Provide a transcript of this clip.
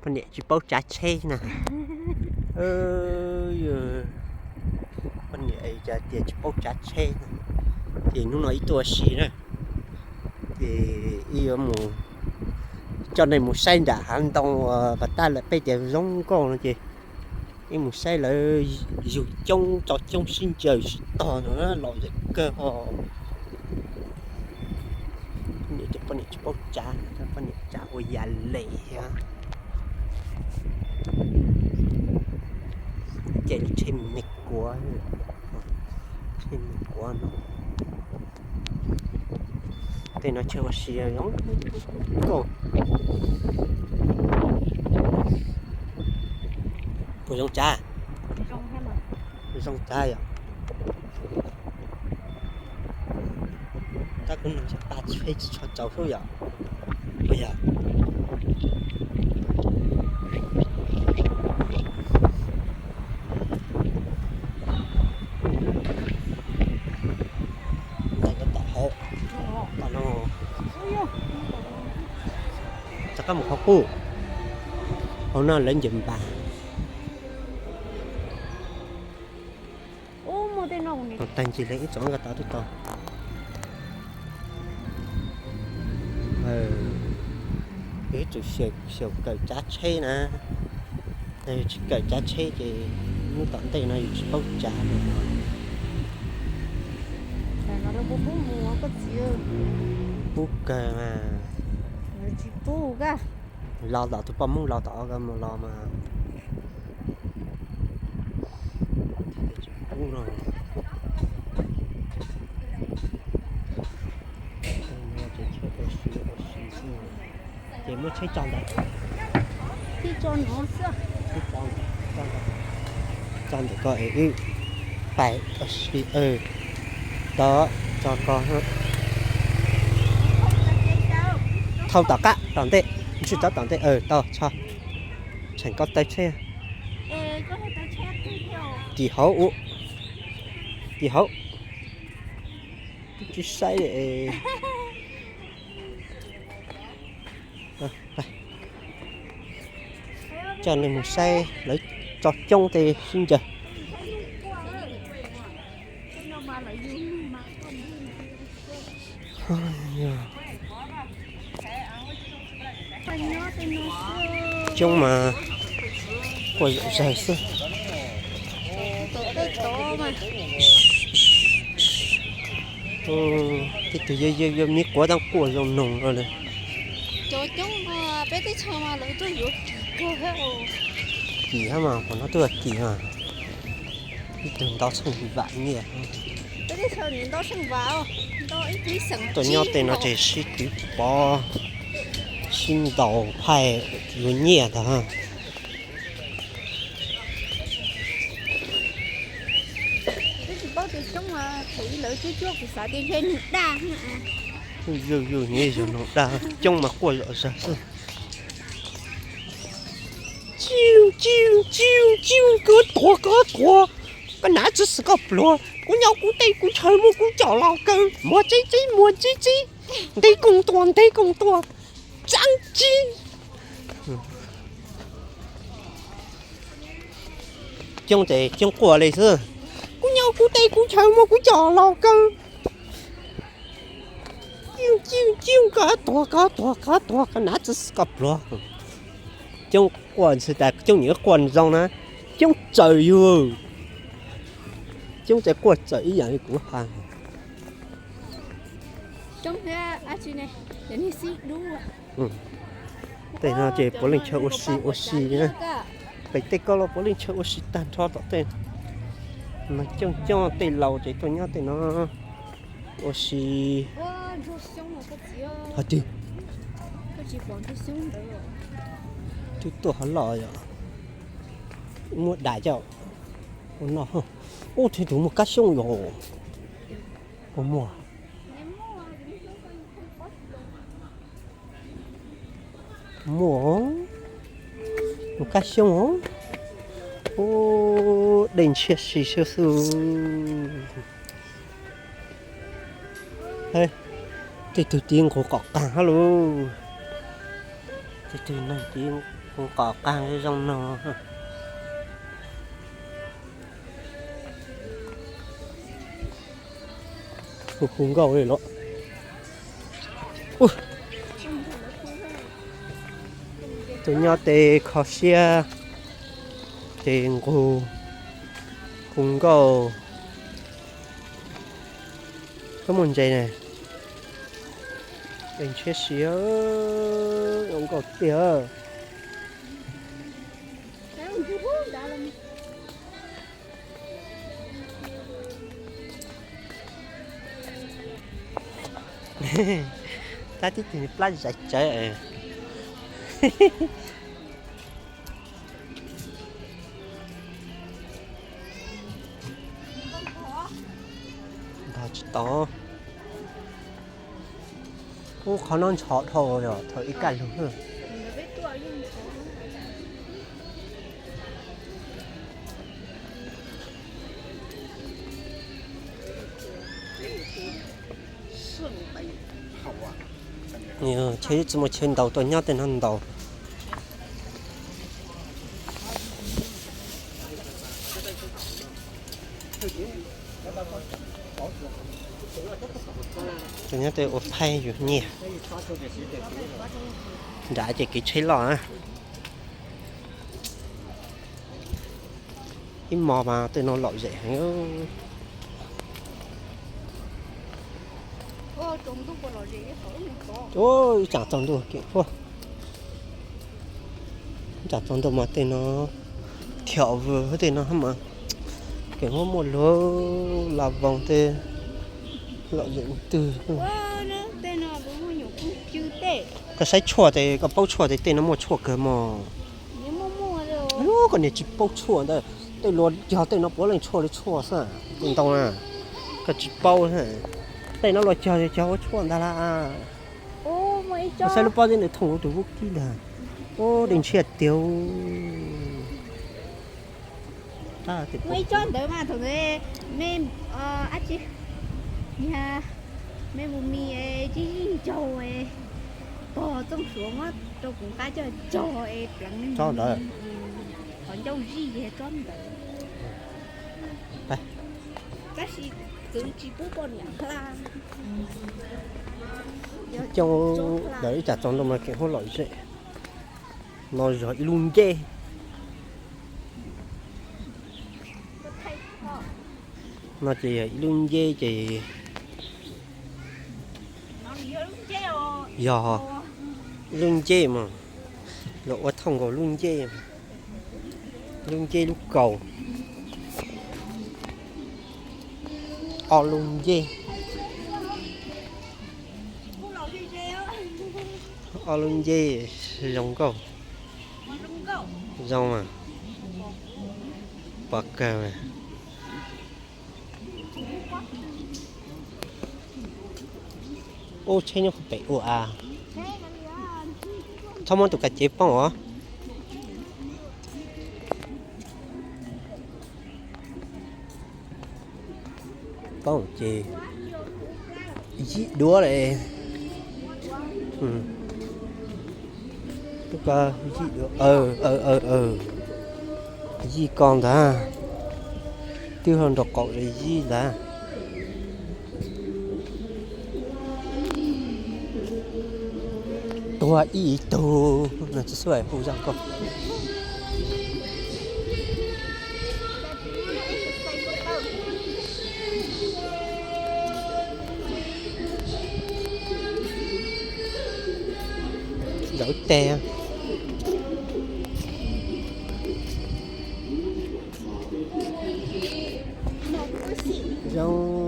Poj niam tsis paub tsav tsheb na. Poj niam cas tias tsis paub tsav tsheb na. Ces hnub no ib tuaj ua si na, ces ib yuav mus coj nej mus saib nram hav ntoo uas pas tag lawm peb tias zoo nkauj no ces ib mus saib lawv yug coob tso coob sib ncaws sib tog no los zem kawg ho. Poj niam tsis paub tsav, poj niam tsav ua yam lem thiab. Ces tsheb me kuav, tsheb me kuav no. Tej no chaw ua si zoo nkauj. Puas zoo tsav? Zoo tsav yom. Tab kuv nug xyov pa tsheb tsis tshua tsaus xwb yom. Puas yog? Ntawm ko tom hauv, tom no. Rov qab mus qhov qub, hauv no lawv ncaws npas. Tag ncig li ib tsoom ko tod twb tau. Ib tsoom xyaum kawm tsav tsheb na, yog tsis kawm tsav tsheb ces hnub tom ntej no yus tsis paub tsav. Pub kawg mas. Los tom tus poj Hmoob los tom mus los mas. Tsis pub no. Ces muab tsheb tso ntawd. Tso ntawm ko es wb pais ua si, tod tso ko. Thauj tom qab tom ntej, tsis tso tom ntej, tau tso. Tseem koj taw tsheb. Tim hauv, tim hauv. Tsis saib. Coj nej mus saib lawv tso coob tej sib ncaws. Coob mas quaj zom zaws xwb. Tej tug yog yog miv quav tab quaj zoo noog no li. Kim hab mas, qhov no twb yog kim mas. Ib tug ntau tsheej vam nyiaj. Tuaj nyob tej no ces sib twv pov, sib ntaus phaij yuav nyiaj ntag. Yug yug nyiaj yug noog dag, coob mas quaj zom zaws xwb. Ciu ciu ciu ciu, koj tuag koj tuag, koj nav tsi xwm koj pluag, kuv nyob kuv tej kuv chaw muaj kuv coj los kaw, muag txib txib muag txib txib, ntev koog tuag ntev koog tuag, txab tsi. Coob ces coob quaj li xwb, kuv nyob kuv tej kuv chaw muaj kuv coj los kaw. Ciu ciu ciu, koj tuag koj tuag koj tuag, koj nav tsi xwm koj pluag. Coob quaj ntxhi tas coob nyiam quaj zoo na, coob txawm yug, coob txawm quaj txawm ib yam li kuv has. Tej no ces puav leej chaw ua si ua si, pem tej ko los puav leej chaw ua si tag nrho tom tej. Mas coob coob tej laus ces tuaj nyob tej no ua si. Hov twg? Twb tuaj hov loj yom. Muaj dais coj ua noj. Ub, twb tus muaj kab xyoob yom. Puas muaj? Muaj, tus kab xyoob os. Ub, dej ntshiab si siab xwb. Tej tug tiv nqus qom qag hab lauj. Tus twg neeg ces nqos qab zoo no. Hu hu nkauj li los. Tus nyob tej kho siab, ces nqug, hu nkauj. Koj muaj ntses ne, es ntshiab si, zoo nkauj tiag. Tab tib tis plab zais tsawv. Ntog tsis tau. Ub, qhov no ntshov dhau yog thaum ib kaj lug. Chaw tsis muaj chaw ntaus, tuaj nyob tej no ntaus. Tuaj nyob tej ua phaib yus nyiaj. Nram ces kev tsheb loj. Ib hmos mas tej no lom zem heev. Ib tsam tsaus ntuj kev huaj, ib tsam tsaus ntuj mas tej no thiab, tej no mas kev huaj muaj luag la voos tej lom zem twg. Koj saib tshuaj tes, koj paub tshuaj tes, tej no muaj tshuaj kawg mog. Koj niam tsis paub tshuaj ntawd, tej luag cog tej no puav leej tshuaj li tshuaj xwb, ntoo na. Koj tsis paub, tej no luag cog cog ua tshuaj ntag las. Koj saib lub pob zeb ntawd thooj ua tus vub kib ntag. Ub, dej ntshiab tiag. Muaj ib tsob ntawd mas thaum ntawd me, ab tsi, me mus mis tsis zij ncaug, pog Txooj Suav muab rau kuv nqa coj cog es pleev me mus mis, qhov ncauj zij ces tsob ntawd. Tab sis txwv tsis pub poj niam hla. Coob lawm, ib tsam tsaus ntuj mas kev huaj lom zem. No yog ib lub nceb. No ces yog ib lub nceb ces yog ib lub nceb mas luag ua thooj nkaus lub nceb, lub nceb lub kaus, ob lub nceb, ob lub nceb zoo nkauj, zoo mas pom kawg. Ub, tsheb nyob qhov pem ua a. Txhob muab tus kav cev poob os. Poob ces yij duav li. Yij ko ntag. Twb ho nraum qaum yij ntag. Tuag ib tug no tsis xub hu zaj koj. Zawv teg. Zoo